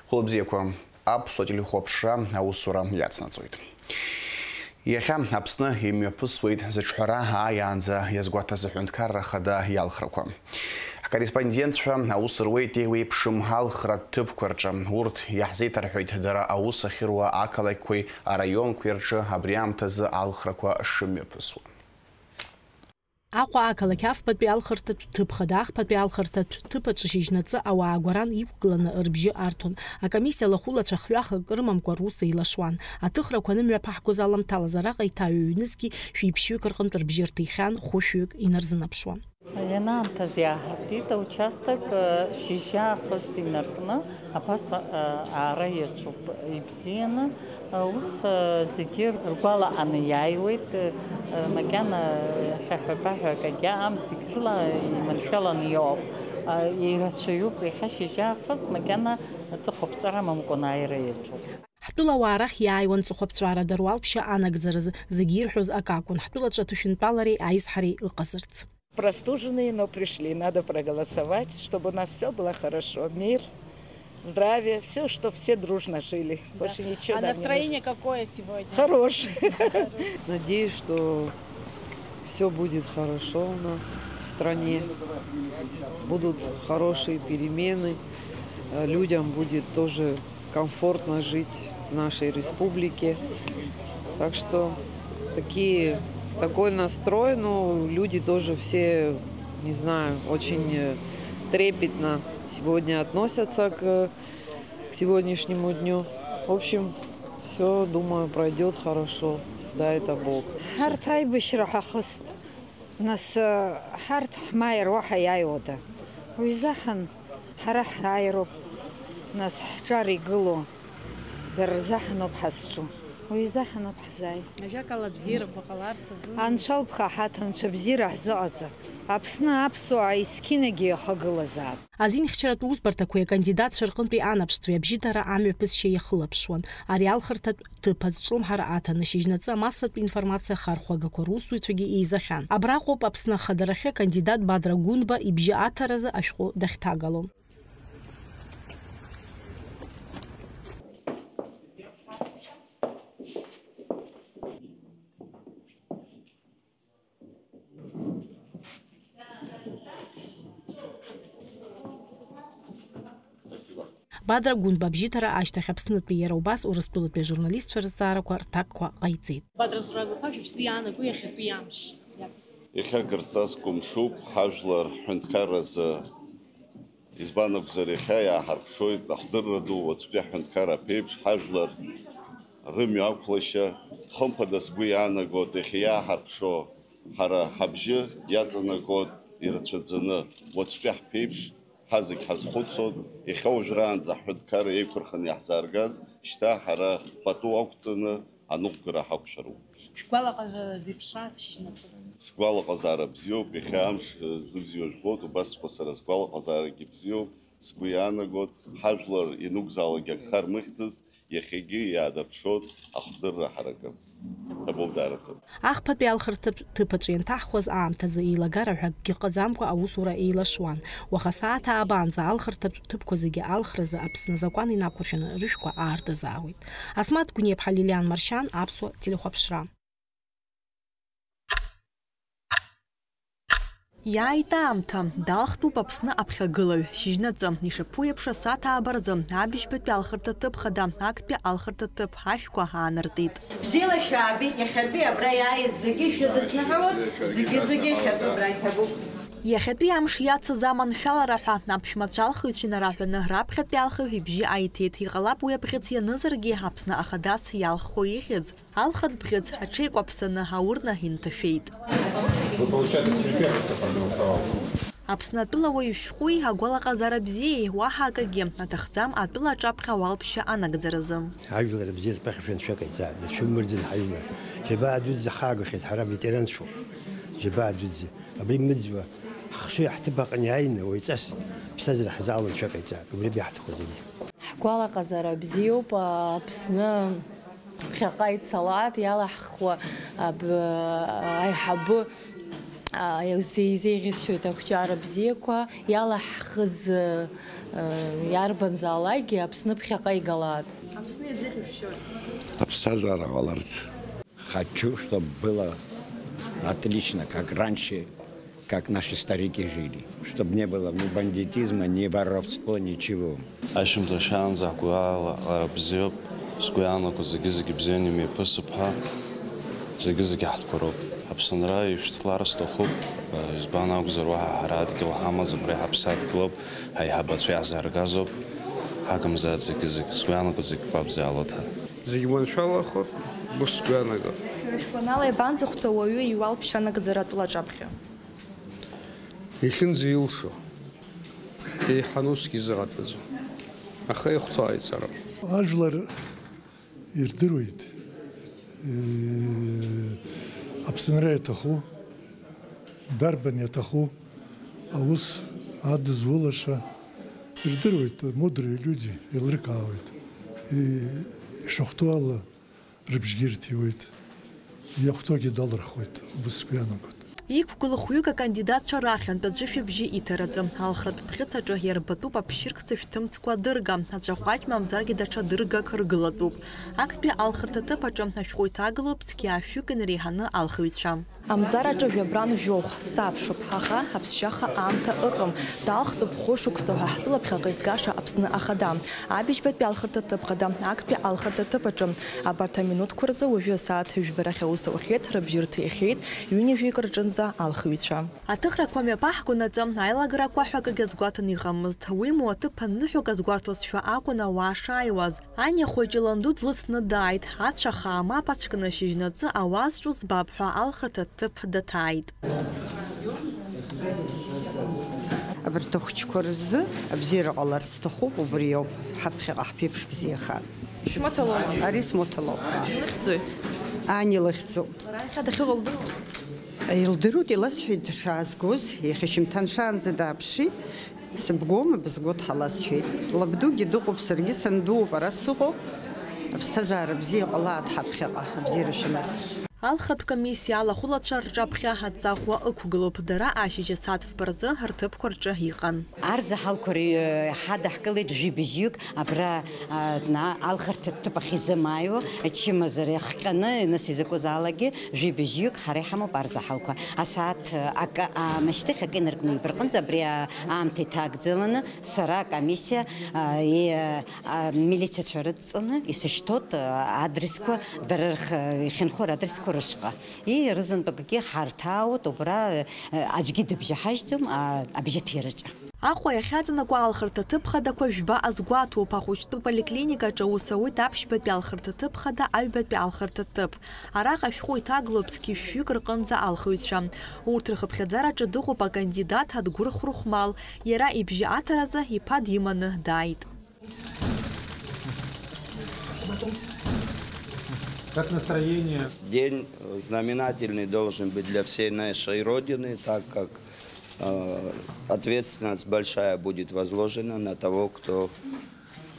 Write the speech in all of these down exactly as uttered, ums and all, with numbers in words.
Хәылбзиақәа, аԥсуа телехәаԥшра аусура иацнаҵоит. Иахьа Аԥсны имҩаԥысуеит зыҿҳәара ааиаанӡа иазгәаҭаз аҳәынҭқарра ахада иалхрақәа. Ҳкорреспондентцәа аус руеит еиуеиԥшым алхратә ҭыԥқәа рҿы. Урҭ иаҳзеиҭарҳәоит дара аус ахьыруа ақалақьқәеи араионқәеи рҿы абри аамҭазы алхрақәа шымҩаԥысуа. Аҟәа ақалақь афбатәи алхырҭатә ҭыԥ хада ахԥатәи алхырҭатә ҭыԥ аҿы шьыжьнаҵы ауаа гәаран иқәгыланы рыбжьы арҭон. Акомиссиа лахәылацәа хҩахак рымамкәа рус еилашуан. Аҭыхрақәа анымҩаԥаҳгоз аламҭалаз араҟа иҭаҩу ҩнызқьи шәиԥшьҩык рҟынтә рыбжьы рҭихьан, хәышәҩык инарзынаԥшуан. Ианаамҭаз иааҳартит аучасток, шьыжьаахыс инаркны. Абас, а, аара иаҿуп ибзианы, а, ус, а, зегьы ргәалаҟаны иааиуеит, а, макьана хьаҳәа-баҳәа акагьы аам, зегь рыла иманшәаланы иоуп. А, ирацәаҩуп иахьа шьыжьаахыс макьана ҵыхәаԥҵәара амамкәан ааира иаҿуп. Ҳтәылауаа арахь иааиуан ҵыхәаԥҵәарада руалԥшьа анагӡаразы, зегьы ирҳәоз акакәын, ҳтәылаҿы аҭышәынтәалареи аизҳареи ыҟазарц. Простуженные, но пришли. Надо проголосовать, чтобы у нас всё было хорошо. Мир, здравие, всё, чтоб все дружно жили. Да. Больше ничего нам не нужно. А настроение какое сегодня? Хорошее. Надеюсь, что всё будет хорошо у нас в стране. Будут хорошие перемены. Э, людям будет тоже комфортно жить в нашей республике. Так что такие, такой настрой, ну, люди тоже все, не знаю, очень, э, трепетно сегодня относятся к, к сегодняшнему дню. В общем, всё, думаю, пройдёт хорошо. Дай это Бог. Ҳарҭ аибашьра ҳахыст. Нас, ҳарҭ ҳмааир уаҳа иааиуада? Уи изаҳан ҳара ҳааироуп, нас ҳҿар игылоу, дара рзаҳаноуп ҳазҿу, уи изаҳаноуп ҳзааи. Ажәакала, абзиарақәа ҟаларц азы. Анцәа лԥха ҳаҭ, Анцәа бзиара ҳзыҟаҵа, Аԥсны аԥсуаа есқьынагьы иахагылазаап. Азинхьчаратә усбарҭақәеи акандидатцәа рҟынтәи анаԥштәи абжьыҭара амҩаԥысшьа иахылаԥшуан. Ари алхырҭатә ҭыԥ азҿлымҳара аҭаны шьыжьнаҵы амассатә информациа ахархәагақәа русзуҩцәагьы еизахьан. Абраҟоуп Аԥсны ахадарахьы акандидат Бадра Гәынба ибжьы аҭаразы ашәҟәы дахьҭагало. Бадра Гәынба абжьыҭара ашьҭахь Аԥснытәи, иара убас Урыстәылатәи ажурналистцәа рызҵаарақәа рҭакқәа ҟаиҵеит. Бадра Зураб-иԥа, шәыбзиа иаанаго иахьатәи амш? Иахьа акыр сзақәымшәоуп ҳажәлар ҳҳәынҭқарразы. Избан акәзар, иахьа иааҳарԥшуеит ахдырра ду уаҵәтәи ҳҳәынҭқар аԥеиԥш, ҳажәлар рымҩа ақәлашьа. Хымԥада, сгәы иаанагоит, иахьа иааҳарԥшуа ҳара ҳабжьы иаҵанакуеит ирацәаӡаны. Уаҵәтәи ҳԥеиԥш, ҳазегь ҳазхәыцуан, иахьа уажәраанӡа ҳҳәынҭқарра еиқәырханы иаҳзааргаз, шьҭа ҳара пату ақәҵаны аныҟәгара ҳақәшәароуп. Шәгәалаҟазаара зеиԥшраац шьыжьнаҵы? Сгәалаҟазаара бзиоуп, иахьа амш зыбзиоу жәбоит, убасҵәҟьа сара сгәалаҟазаарагьы бзиоуп. Сгәы иаанагоит, ҳажәлар ианықәзаалак агха рмыхьӡац, иахьагьы иаадырԥшуан ахдырра ҳаракы. Ҭабуп даараӡа. Ахԥатәи алхырҭатә ҭыԥ аҿы ианҭаҳхуаз аамҭазы еилагара ҳәа акгьы ыҟаӡамкәа аусура еилашуан. Уаха асааҭ аабаанӡа алхырҭатә ҭыԥқәа зегьы алхразы Аԥсны азакәан инақәыршәаны рышәқәа аартызаауеит. Асмаҭ Гәниаԥҳа, Лилиан Маршьан, аԥсуа телехәаԥшра. Иааит аамҭа, далхтәуп Аԥсны аԥхьагылаҩ, шьыжьнаҵы, ишаԥу еиԥш асааҭ ааба рзы, абыжьбатәи алхырҭа ҭыԥ хада, актәи алхырҭа ҭыԥ ашәқәа аанартит. Бзиала шәаабеит, иахьатәи абра иааиз зегьы шәыдысныҳәалоит, зегьы-зегьы иахьатәи абра иҭабуп. Иахьатәи амш иацыз аманшәалара ҳәа аԥшәмацәа алхыҩцәа инараҳәаны раԥхьатәи алхыҩ ибжьы аиҭеит, иҟалап уи абӷьыц ианызаргьы Аԥсны ахадас иалххо ихьӡ. Алхратә бӷьыц аҽеикәаԥсаны аурна инҭашәеит. Вы, получается, с первенства проголосовал? Аԥсны атәылауаҩ шәҟәи агәалаҟазаара бзиеи уаҳа акагьы аҭахӡам, атәыла аҿаԥхьа ауалԥшьа анагӡаразы. Ажәлар абзиаратә ԥыхьашәа анцәа иҟаиҵааит, дацәыммырӡын ҳажәлар. Џьабаа дуӡӡа ҳхаагахьеит, ҳара ветеранцәоуп. Џьабаа дуӡӡа. Абри мыӡуа, ҳхшыҩ ҳҭыԥ аҟны иааины, уаҩҵас ԥсҭазаара ҳзаало анцәа иҟаиҵааит. Убри абиаҳҭаху зегьы. Ҳгәалаҟазаара бзиоуп, Аԥсны ԥхьаҟа ицалааит, иалаҳхуа аб-, аиҳабы А, иузеи-, изеиӷьасшьоит ақәҿиара бзиақәа, иалаҳхыз, э, иарбанзаалакгьы Аԥсны ԥхьаҟа игалааит. Аԥсны иазеиӷьышәшьоит. Аԥсҭазаара ҟаларц. Хочу, чтобы было отлично, как раньше, как наши старики жили. Чтобы не было ни бандитизма, ни воровства, ничего. Аишьымҭа шаанӡа ҳгәаала ара бзиоуп, сгәы иаанаго зегьы-зегьы бзианы имҩаԥысып ҳәа, зегьы-зегьы ҳтәқәа роуп. Аԥсынра ишәҭлар сҭахуп, избан акәзар, уаҳа ҳара адгьыл ҳамаӡам, ари ҳаԥсадгьылуп, ҳаиҳабацәа иаҳзааргазоуп, ҳагымзааит зегьы-зегь, сгәы иаанаго зегь бабзиалоит ҳәа. Зегь маншәалахоит, ус сгәы иаанагоит. Шәара шәгәанала, иабанӡахәҭоу ауаҩы иуал ԥшьа анагӡара атәылаҿаԥхьа? Иахьынӡаилшо, еиҳаны усгьы изыҟаҵаӡом. Аха ихәҭоу аиҵарам. Ажәлар ирдыруеит, э, Аԥсынра иаҭаху, дарбан иаҭаху, аус адызулаша ирдыруеит, мудрые люди еилыркаауеит. И-, ишахәҭоу ала, рыбжьгьы ирҭиуеит, иахәҭоугьы далырхуеит, убас сгәы иаанагоит. Иқәгылоу хәҩык акандидатцәа рахьынтә аӡәы шәыбжьы иҭараӡам. Алхратә бӷьыц аҿы иарбатәуп аԥшьыркцәа шәҭымцқәа адырга, аҵәахәаџь мамзаргьы даҽа дыргак ргылатәуп. Актәи алхырҭа ҭыԥ аҿы ашәҟәы иҭагылоуп цқьа ашәҩык инареиҳаны алхыҩцәа. Амзараҿы жәабран жәохә саԥшуп, аха аԥсшьаха аамҭа ыҟам. Далхтәуп хәышықәса ҳәа ҳтәыла ԥхьаҟа изгаша Аԥсны Ахада. Абыжьбатәи алхырҭа ҭыԥ хада, актәи алхырҭа ҭыԥ аҿы. Абарҭ аминуҭқәа рзы уажәы асааҭ жәба рахь аус аухьеит, рыбжьы рҭихьеит ҩынҩажәаҩык рҿынӡа алхыҩцәа. Аҭыхрақәа мҩаԥаҳгонаҵы, аилагарақәа ҳәа акгьы азгәаҭаны иҟамызт. Уимоу, аҭыԥ анныҳәак азгәарҭозшәа акәын ауаа шааиуаз. Аниа хәыҷы ланду длыцны дааит, ацәа хаа мап ацәкны шьыжьнаҵы ауаа зҿу збап ҳәа алхырҭа ҭыԥ даҭааит. Абарҭ ахәыҷқәа рзы абзиара ҟаларц сҭахуп, убриоуп, ҳаԥхьаҟа ҳԥеиԥш бзиахар. Шәмоҭа лоума? Ари смоҭа лоуп. Илыхьӡои? Ани лыхьӡуп. Лара иахьа дахьыҟоу лдыруама? Илдыруеит, иласҳәеит дшаазгоз, иахьа шьымҭан шаанӡа дааԥшит. Сыбгома, бызго дҳаласҳәеит. Лабдугьы дыҟоуп, саргьы сандууп, ара сыҟоуп. Аԥсҭазаара бзиа ҟалааит ҳаԥхьаҟа, абзиара шәымаз. Алхратә комиссиа алахәылацәа рҿаԥхьа адҵа ӷәӷәа ықәгылоуп, дара ашьыжь асааҭ фба рзы рҭыԥқәа рҿы иҟан. Арзаҳалқәа ры-, ҳадаҳкылеит жәибжьҩык, абра, а, на-, алхырҭа ҭыԥ ахь изымааиуа, ачымазара иахҟьаны, нас изакәызаалакгьы, жәибжьҩык ҳара иҳамоуп арзаҳалқәа. Асааҭ, а, акы аамышьҭыхь, акы инаркны ҩба рҟынӡа абри, а, аамҭа иҭагӡаланы, сара акомиссиа, а, и, а, амилициацәа рыдҵаны исышьҭоит, а, адресқәа, дара рх-, ихьынхо радресқәа рышҟа. И рызынтәыкгьы ҳарҭаауеит убра, а, аӡәгьы дыбжьаҳажьӡом, а, абжьыҭираҿы. Аҟәа иахьаҵанакуа алхырҭа ҭыԥ хадақәа жәба азгәаҭоуп, ахәыҷтәы поликлиникаҿы аус ауеит аԥшьбатәи алхырҭа ҭыԥ хада, аҩбатәи алхырҭа ҭыԥ. Араҟа ашәҟәы иҭагылоуп зқьи шәҩык рҟынӡа алхыҩцәа. Урҭ рхыԥхьаӡараҿы дыҟоуп акандидат Адгәыр Хәрыхәмал. Иара ибжьы аҭаразы иԥа диманы дааит. Как настроение? День знаменательный должен быть для всей нашей Родины, так как, э, ответственность большая будет возложена на того, кто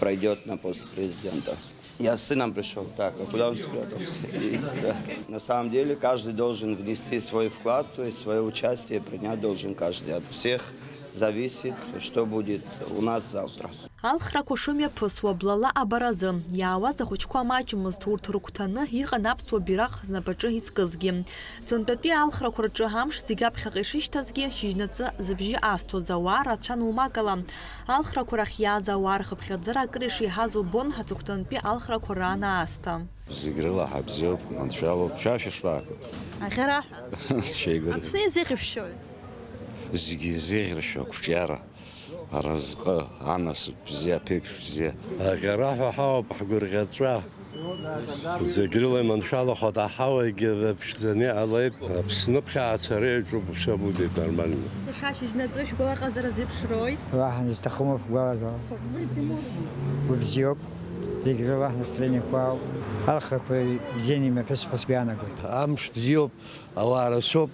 пройдёт на пост президента. Я с сыном пришёл. Так, а куда он спрятался? Иди сюда. На самом деле, каждый должен внести свой вклад, то есть своё участие принять должен каждый. От всех зависит, что будет у нас завтра. Алхрақәа шымҩаԥысуа блала абаразы, иаауаз ахәыҷқәа маҷмызт, урҭ рыгәҭаны иҟан аԥсуа бираҟ знапаҿы изкызгьы. Сынтәатәи алхрақәа рҿы амш зегьы аԥхьаҟа ишышьҭазгьы, шьыжьнаҵы зыбжьы асҭоз ауаа рацәан умакала. Алхрақәа рахь иааз ауаа рхыԥхьаӡара акыр ишеиҳаз убон аҵыхәтәантәи алхрақәа раан аасҭа. Зегь рыла ҳабзиоуп, ҳманшәалоуп, шәа шәышԥаақәа? Аӷьараҳәа. Сшеигәырӷьо. Аԥсны иазеиӷьышәшьои? Зегьы иазеиӷьыршьо ақәҿиара. Аразҟы, анасыԥ бзиа, аԥеиԥш бзиа. Аӷьараҳәа ҳауп ҳгәырӷьаҵәа. Зегь рыла иманшәалахоит, аҳауагьы рыԥшӡаны иҟалеит. Аԥсны ԥхьаацара иаҿуп, всё будет нормально. Иахьа шьыжьнаҵы шәгәалаҟазара зеиԥшрои? Уаҳа изҭахым шәгәалазаара. Гәыбзиоуп. Зегь рыла ҳнастроение хәаауп. Алхрақәа бзианы имҩаԥысып ҳәа сгәы иаанагоит. Амш бзиоуп, ауаа рацәоуп.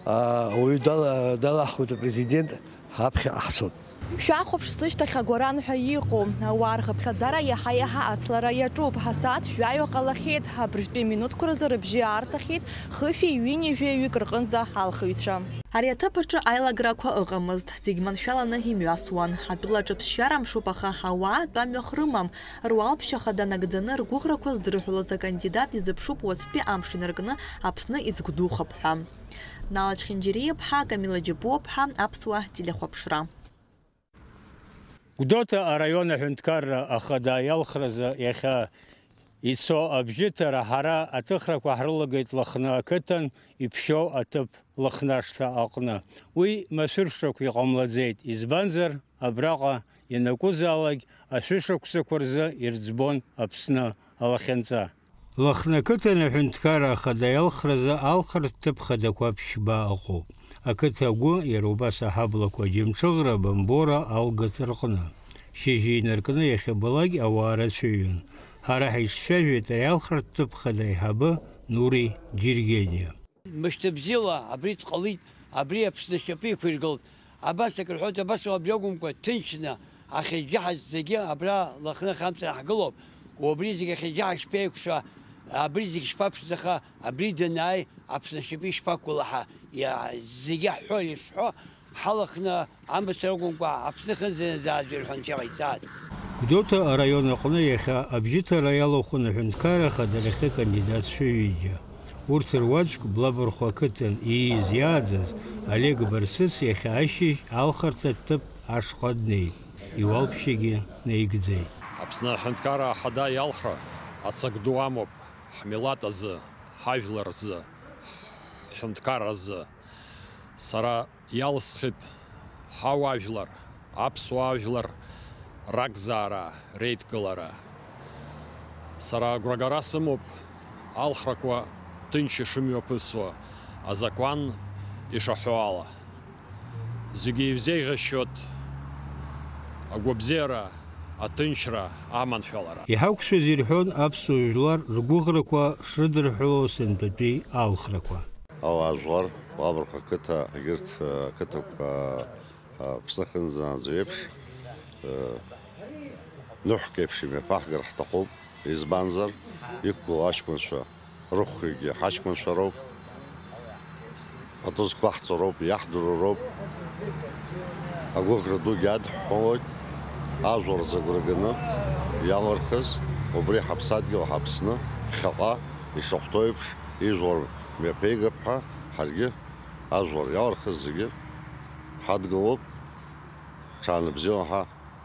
Ауаҩы дала-, далаҳхуеит апрезидент. Ҳаԥхьаҟа ҳцоит. Шәахәаԥш сышьҭахь агәаран ҳәа иҟоу. Ауаа рхыԥхьаӡара иаҳа-иаҳа ацлара иаҿуп. Ҳасааҭ жәаҩа ҟалахьеит. Абыржәтәи минуҭқәа рзы рыбжьы аарҭахьеит хышәи ҩынҩажәи ҩык рҟынӡа алхыҩцәа. Ари аҭыԥ аҿы аилагарақәа ыҟамызт. Зегь маншәаланы имҩасуан. Атәылаҿы ԥсшьара мшуп, аха ауаа тәамҩахә рымам. Руалԥшьа хада нагӡаны ргәыӷрақәа здырҳәалоз акандидат изыԥшуп уаҵәтәи амш инаркны Аԥсны изгәдухап ҳәа. Нала Чхинџьариа-ԥҳа, Камила Џьапуа-ԥҳа, Аԥсуа телехәаԥшра. Гәдоуҭа араион аҳәынҭқарра ахада иалхразы иахьа ицо абжьыҭара ҳара аҭыхрақәа ҳрылагеит Лыхны ақыҭан иԥшьоу аҭыԥ Лыхнашҭа аҟны. Уи машәыршақә иҟамлаӡеит, избанзар, абраҟа ианакәызаалак ашәышықәсақәа рзы ирӡбон Аԥсны алахьынҵа. Лыхны ақыҭан аҳәынҭқарра ахада иалхразы алхратә ҭыԥ хадақәа ԥшьба ыҟоуп. Ақыҭа агәы, иара убас аҳаблақәа Џьамҽыӷра, Бамбора, Алгыҭ рҟны. Шьыжьы инаркны иахьабалак ауаа рацәаҩын. Ҳара ҳаицәажәеит ари алхратә ҭыԥ хада аиҳабы Нури Џьергениа. Мышьҭыбзиала абри дҟалеит, абри Аԥсны ашьапы иқәиргылт. Абас акы рҳәоит, абас абри акәымкәа, ҭынчны ахьыжәжаҳаз зегьы абра Лыхны ахьамҵара ҳгылоуп. Убри зегь ахьыжәжаҳа шԥеиқәшәа, абри зегь шԥаԥшӡаха, абри данааи, Аԥсны ашьапы ишԥақәгәылаҳа, иа-, зегьы ҳҳәо, ишҳәо, ҳалахны амацара акәымкәа, Аԥсны ахьынӡанаӡааӡо ирҳәан, ҽеиҟаиҵааит. Гәдоуҭа араион аҟны иахьа абжьыҭара иалахәын аҳәынҭқарра ахадарахьы акандидатцәа ҩыџьа. Урҭ руаӡәк Блабархәы ақыҭан ииз иааӡаз Олег Барсыц иахьа ашьыжь алхырҭа ҭыԥ ашҟа днеит, иуалԥшьагьы наигӡеит. Аԥсны аҳәынҭқарра ахада иалхра ацак ду амоуп ҳмилаҭ азы, ҳажәлар рзы, ҳҳәынҭқарра азы. Сара иалсхит ҳауаажәлар, аԥсуаажәлар ракзаара, реидкылара. Сара агәрагара сымоуп алхрақәа ҭынч ишымҩаԥысуа, азакәан ишаҳәо ала. Зегьы ивзеиӷьасшьоит агәабзиара, аҭынчра, аманшәалара. Иҳақәшәаз ирҳәон аԥсуа жәлар ргәыӷрақәа шрыдырҳәало сынтәатәи алхрақәа. Ауаажәлар, Блабархәы ақыҭа, егьырҭ, э, ақыҭақәа, э, Аԥсны ахьынӡанаӡо еиԥш, э, ныҳәк еиԥш имҩаԥаҳгар ҳҭахуп, избанзар, иқәгылоу аҷкәынцәа рыхәҩыкгьы ҳаҷкәынцәа роуп, пату зқәаҳҵо роуп, иаҳдыруа роуп, агәыӷра дугьы адҳәалоит, ажәлар рзы агәра ганы иалырхыз, убри ҳаԥсадгьыл, ҳаԥсны, ԥхьаҟа ишахәҭоу еиԥш, ижәлар мҩаԥеигап ҳәа, ҳаргьы ажәлар иалырхыз зегьы ҳадгылоуп, ҽаанбзиала ҳәа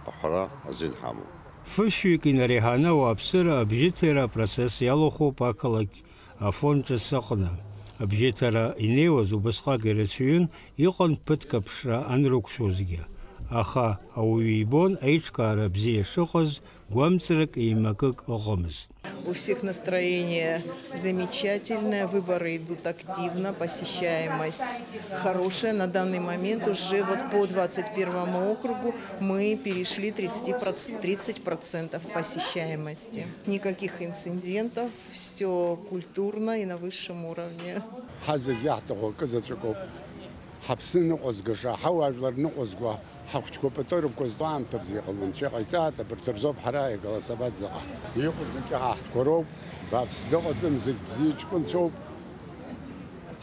аҳәара азин ҳамоуп. Фышәҩык инареиҳаны ауааԥсыра абжьыҭира апроцесс иалахәуп ақалақь Афон ҿыц аҟны. Абжьыҭара инеиуаз убысҟак ирацәаҩын, иҟан ԥыҭк аԥшра анрықәшәозгьы. Аха ауаҩы ибон аиҿкаара бзиа шыҟаз, гәамҵрак еимакык ыҟамызт. У всех настроение замечательное, выборы идут активно, посещаемость хорошая. На данный момент уже вот по двадцать первому округу мы перешли тридцать процентов посещаемости. Никаких инцидентов, всё культурно и на высшем уровне. Ҳазегь иаҳҭаху акы заҵәык ауп. Ҳаԥсы ныҟәызгаша, ҳауаажәлар ныҟәызго, ҳахәыҷқәа пату рықәызҵо аамҭа бзиа ҟалон, анцәа иҟаиҵааит, абарҭ рзоуп ҳара иагалас абаӡ заҟаҳҵо. Иҟоу зегьы ҳаҳҭқәа роуп, бааԥс дыҟаӡам, зегь бзиа ҷкәынцәоуп.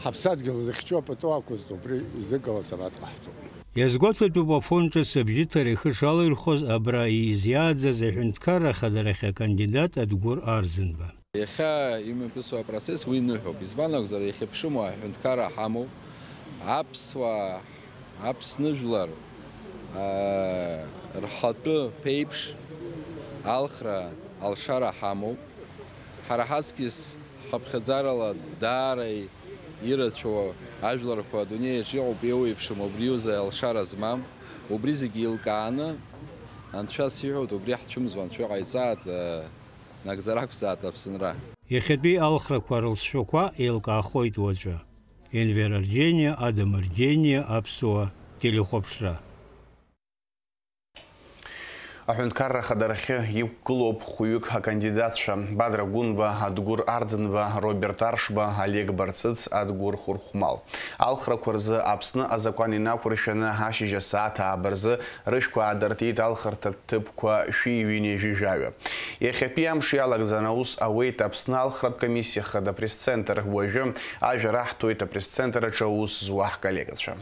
Ҳаԥсадгьыл зыхьчо пату ақәызҵо, убри изыгалас абаҭ ҟаҳҵоит. Иазгәаҭатәуп Афон ҿыц абжьыҭара ихы шалаирхәоз абра ииз иааӡаз аҳәынҭқарра ахадарахь акандидат Адгәыр Арӡынба. Иахьа имҩаԥысуа апроцесс уи ныҳәоуп. Избан акәзар, иахьа ԥшымоу аҳәынҭқарра ҳамоуп. Аԥсуаа, Аԥсны жәлар, аа, рҳатәы ԥеиԥш алхра, алшара ҳамоуп. Ҳара ҳаҵкьыс ҳхыԥхьаӡарала даара ирацәоу ажәларқәа адунеи аҿы иҟоуп, еиуеиԥшым убри аҩыза алшара змам. Убри зегьы еилкааны, анцәа сиҳәоит, убри ҳцәымзуа анцәа иҟаиҵааит, нагӡара ақәзаат Аԥсынра. Иахьатәи алхрақәа рылҵшәақәа еилкаахоит уаҵәы. Енвер Арџьениа, Адам Арџьениа, Аԥсуа телехәаԥшра. Аҳәынҭқарра ахадарахьы иқәгылоуп хәҩык акандидатцәа, Бадра Гәынба, Адгәыр Арӡынба, Роберт Аршба, Олег Барцыц, Адгәыр Хәырхәмал. Алхрақәа рзы Аԥсны азакәан инақәыршәаны ашьыжь асааҭ ааба рзы рышәқәа аадыртит алхырҭатә ҭыԥқәа шәи ҩынҩажәи жәаҩа. Иахьатәи амш иалагӡан аус ауеит Аԥсны алхратә комиссиа хада апресс-центр. Уажәы ажәа раҳҭоит апресс-центр аҿы аус зуа ҳколлегацәа.